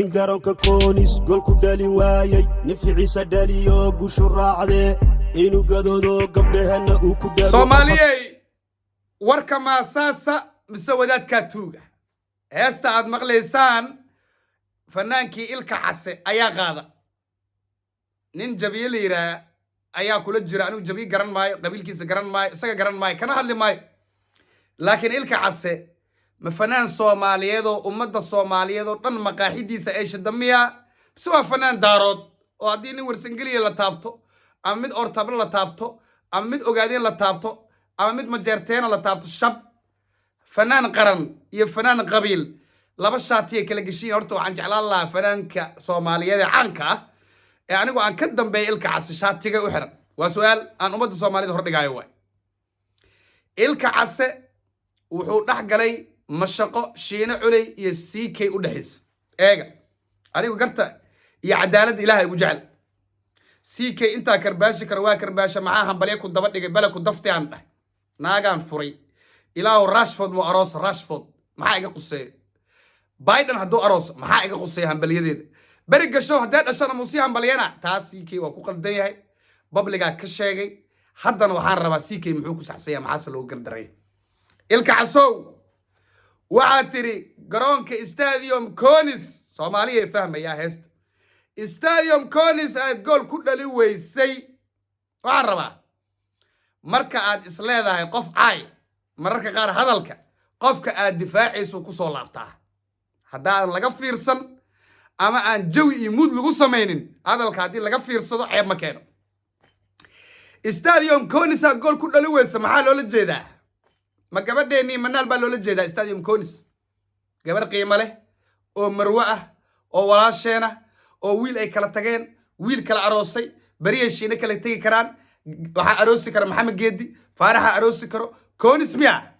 Nin garoonka Koonis gol ku dhalin waayey, nin ficiisa dhaliyo gushu raacdee, inuu gadoodo gabdhaheenna uu ku dhago. Soomaaliyey, warka maasaasa mise wadaadkaa tuuga? Heesta aad maqlaysaan fanaankii Ilka Case ayaa qaada. Nin Jabiye la yidhaah ayaa kula jira. Anigu Jabiye garan maayo, qabiilkiisa garan maayo, isaga garan maayo, kana hadli maayo. Laakiin Ilka Case ma fanaan Soomaaliyeed oo ummadda Soomaaliyeed oo dhan maqaaxidiisa ay shidamiya, mise waa fanaan Daarood oo haddii nin Warsangeliya la taabto, ama mid Ortable la taabto, ama mid Ogaadeen la taabto, ama mid Majeerteena la taabto, shab? Fanaan qaran iyo fanaan qabiil laba shaatiyay kala geshiin. Horta waxaan jeclaan lahaa fanaanka Soomaaliyeed ee caanka ah ee anigu aan ka dambeeya, Ilka Case, shaatiga u xiran. Waa su-aal aan ummadda Soomaalida hordhigaayo. Waay Ilka Case wuxuu dhex galay mashaqo Shiine Culey iyo CK u dhexaysa. Eega, anigu garta iyo cadaaladda Ilahay ugu jecel. CK intaa karbaashi karo waa karbaasha. Maxaa hambalya ku daba dhigay? Bale ku daftay aan dhahay, naagaan furay. Ilaahu Rashford mu aroos, Rashford maxaa iga quseeyo? Biden hadduu aroos, maxaa iga quseeya hambalyadeeda? Beri gasho haddee dhashana muusii hambalyana. Taas CK waa ku qaldan yahay, babligaa ka sheegay. Haddana waxaan rabaa, CK muxuu ku saxsanya, maxaase loogu gardaray? Ilka Casow, waxaad tidhi garoonka Stadium Conis, Soomaaliyay fahmayaa heesta, Stadium Conis aad gool ku dhali weysay. Waxaan rabaa, marka aad is leedahay qof caay, mararka qaar hadalka qofka aad difaacaysu ku soo laabtaa. Haddaadan laga fiirsan ama aan jawi iyo mood lagu samaynin hadalka, haddii laga fiirsado ceeb ma keeno. Stadium Conisa gool ku dhali weysa, maxaa loola jeedaa? Ma gabadheennii Manaal baa loola jeedaa? Stadium Conis gabar qiimo leh oo marwo ah oo walaasheena oo wiil ay kala tageen, wiil kala aroosay, beriyay Shiine kala tegi karaan. Waxaa aroosi kara Maxamed Geedi, Faaraxa aroosi karo. Conis miya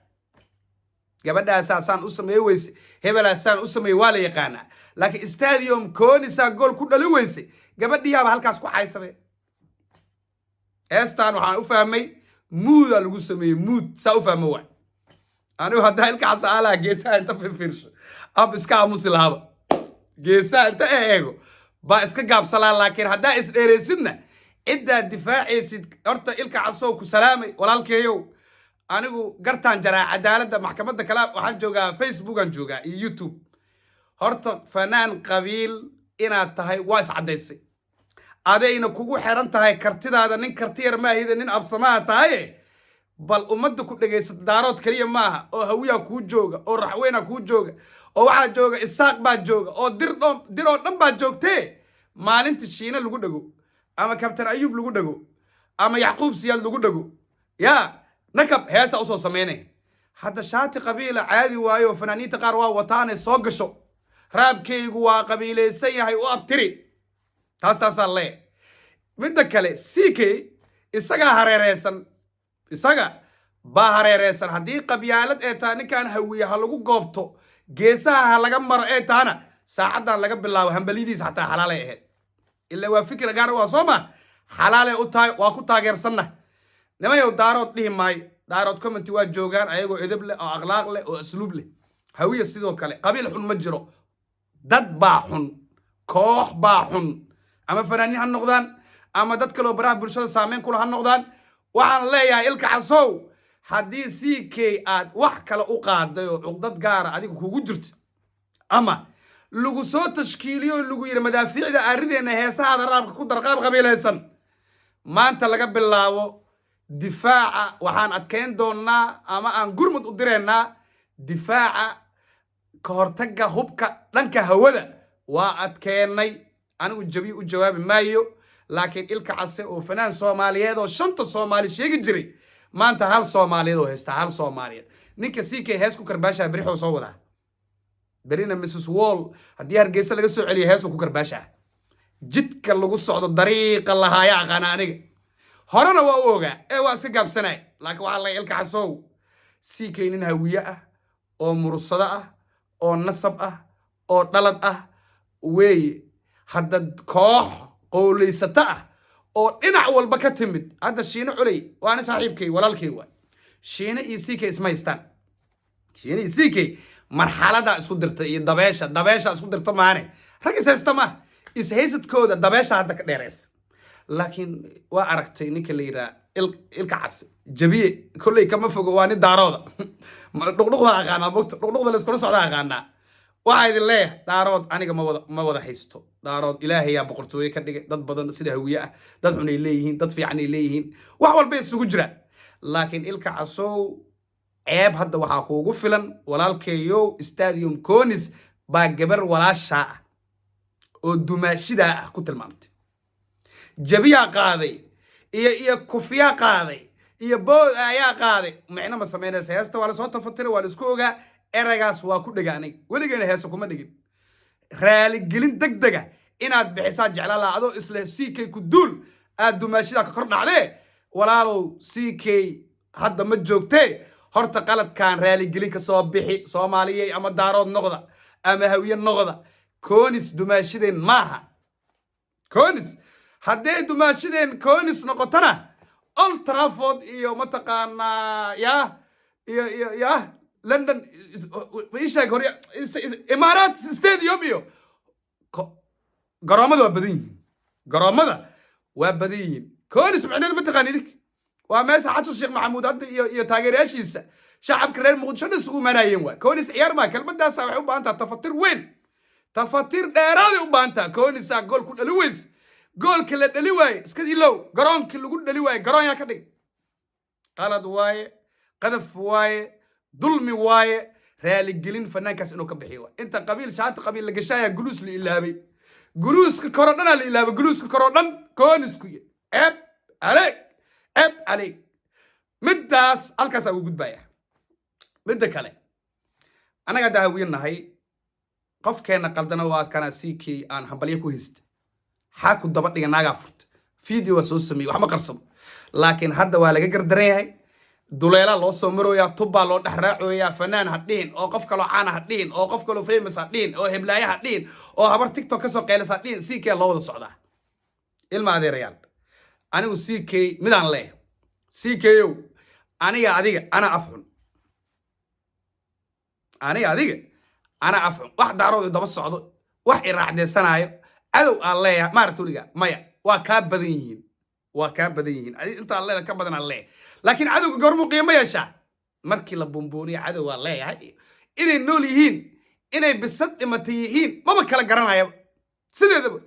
gabadhaasaa saan u sameeye weyse, hebelaasaan u sameeye, waa la yaqaanaa. Laakiin Stadium Conisaa gool ku dhali weyse, gabadhiyaaba halkaas ku caysabe. Heestan waxaan u fahmay mood aa lagu sameeyey, mood saa u fahmo waay. Anigu haddaa Ilka Casaalaha geesaha inta firfiirsho ama iska aamusi lahaaba, geesaha inta eego baa iska gaabsalaa. Laakiin haddaa isdheeraysidna ciddaad difaacaysid. Horta Ilka Casow, ku salaamay walaalkeeyow. Anigu gartaan jaraa, cadaaladda maxkamadda kale waxaan joogaa, Facebookaan joogaa iyo YouTube. Horta fanaan qabiil inaad tahay waa iscaddaysay, adayna kugu xeran tahay kartidaada. Nin karti yar maahida, nin absamaha tahaye. Bal ummadda ku dhegaysato Daarood keliya maaha, oo Hawiyaa kuu jooga, oo Raxweyna kuu jooga, oo waxaa jooga Isaaq baa jooga, oo Dir dho dir oo dhan baa joogtee. Maalinta Shiine lagu dhego, ama Kabtan Ayuub lagu dhego, ama Yacquub Siyaad lagu dhego, yaa nakab heesa usoo samaynaya. Hadda shaati qabiila caadi waayo, fanaaniinta qaar waa wataanay soo gasho. Raabkaygu waa qabiilaysan yahay, u abtiri. Taas taasaa leeyahay. Midda kale, CK isagaa hareereysan, isaga baa hareereysan. Haddii qabyaalad ee tahay, ninkan Hawiye ha lagu goobto, geesaha ha laga maro ee tahana, saacaddan laga bilaabo hambalyadiisa xataa xalaalay ahayd. Ila waa fikir gaar waa soo ma xalaalay u tahay, waa ku taageersanna. Nimayow, Daarood dhihi maayo. Daarood comment waa joogaan ayagoo edeb leh oo akhlaaq leh oo asluub leh. Hawiye sidoo kale. Qabiil xun ma jiro, dad baa xun, koox baa xun, ama fanaaniin ha noqdaan ama dad kaloo baraha bulshada saameyn kula ha noqdaan. Waxaan leeyahay, Ilka Casow, haddii CK aad wax kale u qaaday oo cuqdad gaara adiga kugu jirta, ama lagu soo tashkiiliyo oo lagu yidhi madaafiicda aarideenna heesahaada raabka ku darqaab qabiilaysan, maanta laga bilaabo difaaca waxaan adkeyn doonaa ama aan gurmud u direynaa. Difaaca ka hortagga hubka dhanka hawada waa adkeennay. Anigu Jabiyo u jawaabi maayo, laakiin Ilka Case oo fanaan Soomaaliyeed oo shanta Soomaali sheegi jiray, maanta hal Soomaaliyeed oo haysta, hal Soomaaliyeed. Ninka CK hees ku karbaashaa berixuu soo wadaa, berina Mrs Wall haddii Hargeysa laga soo celiyo heesuu ku karbaashaa. Jidka lagu socdo dariiqa lahaaya aqaana, aniga horena waa u ogaa ee waa iska gaabsanay. Laakiin waxaa laga, Ilka Casow, CK nin Hawiye ah oo Mursado ah oo nasab ah oo dhalad ah weeye. Hadda koox qowlaysato ah oo dhinac walba ka timid. Hadda Shiine Culey waana saaxiibkay, walaalkay waay. Shiine iyo CK isma haystaan. Shiine iyo CK marxaladaa isku dirta iyo dabeesha, dabeesha isku dirta maane. Rag ishaysta maaha, ishaysadkooda dabeesha hadda ka dheeraysa. Laakiin waa aragtay ninka la yidhaha Ilka Cas Jabiye, kolley kama fogo, waa nin Daarooda. Dhuqdhuqda aqaanaa, mogta dhuqdhuqda layskula socda aqaanaa. Waxaa idin leeyahay, Daarood aniga ma wada haysto. Daarood Ilaahayaa boqortooye ka dhigay. Dad badan sida Hawiye ah, dad xun ay leeyihiin, dad fiican ay leeyihiin, wax walbay isugu jiraan. Laakiin Ilka Casow, ceeb hadda waxaa kuugu filan, walaalkeeyow, Stadium Conis baa gabar walaashaa ah oo dumaashidaa ah ku tilmaamtay. Jabiyaa qaaday iyo kufiyaa qaaday iyo bood ayaa qaaday, micno ma samaynaysa. Heesta waa lasoo tafatiray, waa laisku ogaa. Eraygaas waa ku dhega, aniga weligeena heesa kuma dhigin. Raaligelin deg dega inaad bixisaa jeclaa lahaa, adoo isle CK ku duul aad dumaashidaa ka kor dhacdee. Walaalow, CK hadda ma joogtee, horta qaladkan raaligelin ka soo bixi. Soomaaliyey, ama Daarood noqda ama Hawiye noqda, Koonis dumaashideen maaha. Koonis haddee dumaashideen Koonis noqotona, Old Trafford iyo mataqaanaa ya iyo ya London ii sheeg hore, Imaaraat Stadium iyo garoomada waa badan yihiin, garoomada waa badan yihiin. Koonis macneedu ma taqaan idink? Waa meesha Xasan Sheekh Maxamuud hadda iyo taageerayaashiisa, shacabka reer Muqdisho dhan isugu imaanayeen. Waa Koonis, ciyaar maa. Kelmadaasa waxay u baahan taha tafatir weyn, tafatir dheeraaday u baahan taha. Koonisaa gool ku dhali weys, goolka la dhali waaye iska ilow, garoonkii lagu dhali waaye garoon yaa ka dhigay? Qalad waaye, qadaf waaye, dulmi waaye. Raaligelin fanaankaas inuu ka bixiyo waay. Inta qabiil shaanta qabiil la gashaaya, guluus la ilaabay, guluuska koroo dhanaa la ilaabay, guluuska koroo dhan Koonisku. Ceeb caleeg, ceeb caleeg. Middaas halkaasaa ugu gudbaya. Midda kale, annaga haddaa Hawiye nahay, qofkeenna qaldana waa kana CK aan hambalyo ku haysta. Xaa ku daba dhiga? Naagaa furta, video waa soo sameeyey, wax ma qarsado. Laakiin hadda waa laga gardaran yahay, duleelaa loo soo marooyaa, tubbaa loo dhex raacooyaa. Fanaan ha dhihin, oo qof kaloo caana ha dhihin, oo qof kaloo famous ha dhihin, oo heblaaye ha dhihin, oo habar TikTok kasoo qeylis ha dhihin, CK loo wada socdaa. Ilma adeerayaal, anigu CK midaan leh, CK ow, aniga adiga ana afxun, aniga adiga ana afxun. Wax Daarood i daba socdo, wax i raacdeysanaayo, cadow aan leeyahay maarata weliga maya. Waa kaa badan yihiin, waa kaa badan yihiin. Intaan leeda ka badan aan leeyahay. Laakiin cadowga goormuu qiimo yeeshaa? Markii la buunbuuniyo. Cadow waan leeyahay, inay nool yihiin, inay bisad dhimatay yihiin, maba kala garanayaba sideedaba.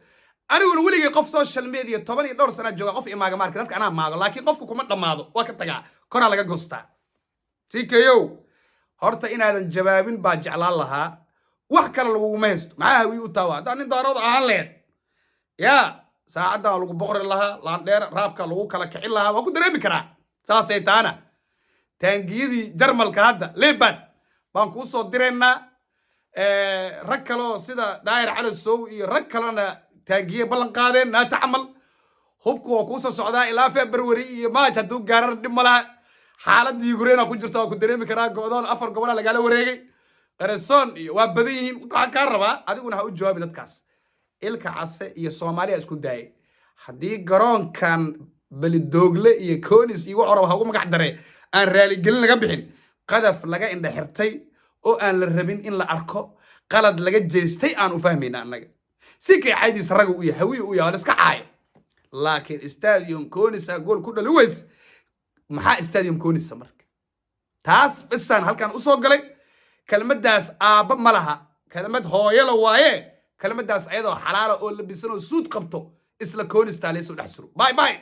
Aniguna weligay qof social media 10 iyo dhowr sanaa jooga, qof imaaga maarka. Dadka anaa maago, laakiin qofku kuma dhammaado, waa ka tagaa, koraa laga goostaa. CKow, horta inaadan jawaabin baa jeclaan lahaa. Wax kale laguguma haysto. Maxaa Hawiye u taawa? Haddaa nin Daarood ahaan lehed, yaa saacaddaa lagu boqori lahaa, laandheer raabka lagu kala kicin lahaa, waa ku dareemi karaa. Saasay taana taangiyadii Jarmalka hadda Leban baan kuu soo diraynaa. Rag kaleoo sida Daahir Cali Sow iyo rag kalena taangiye ballan qaadeen naata camal. Hubku waa kuu soo socdaa ilaa February iyo March. Hadduu gaarana dhib ma laha. Xaaladda Ukraine ku jirta waa ku dareemi karaa. Go'doon afar gobolaa lagala wareegay, Qaresoon iyo waa badan yihiin. Waxaan kaa rabaa, adiguna ha u jawaabi dadkaas. Ilka Case iyo Soomaaliya isku daayay. Haddii garoonkan Belidoogle iyo Conis iyo wuxuu raba ha ugu magac daree aan raaligelin laga bixin, qadaf laga indha xirtay oo aan la rabin in la arko, qalad laga jeestay aan u fahmayna annaga. Si kay caydiis raga u yahay, Hawiye u yahay, waa la iska caayo. Laakiin Stadium Conisa gool ku dhali weys, maxaa Stadium Conisa? Marka taas bisaan halkan usoo galay. Kelmaddaas aabba ma laha, kelmad hooyo la waaye. Kelmaddaas ayadoo xalaala oo labisan oo suud qabto isla Conistaa leysoo dhex suro. Bye bye.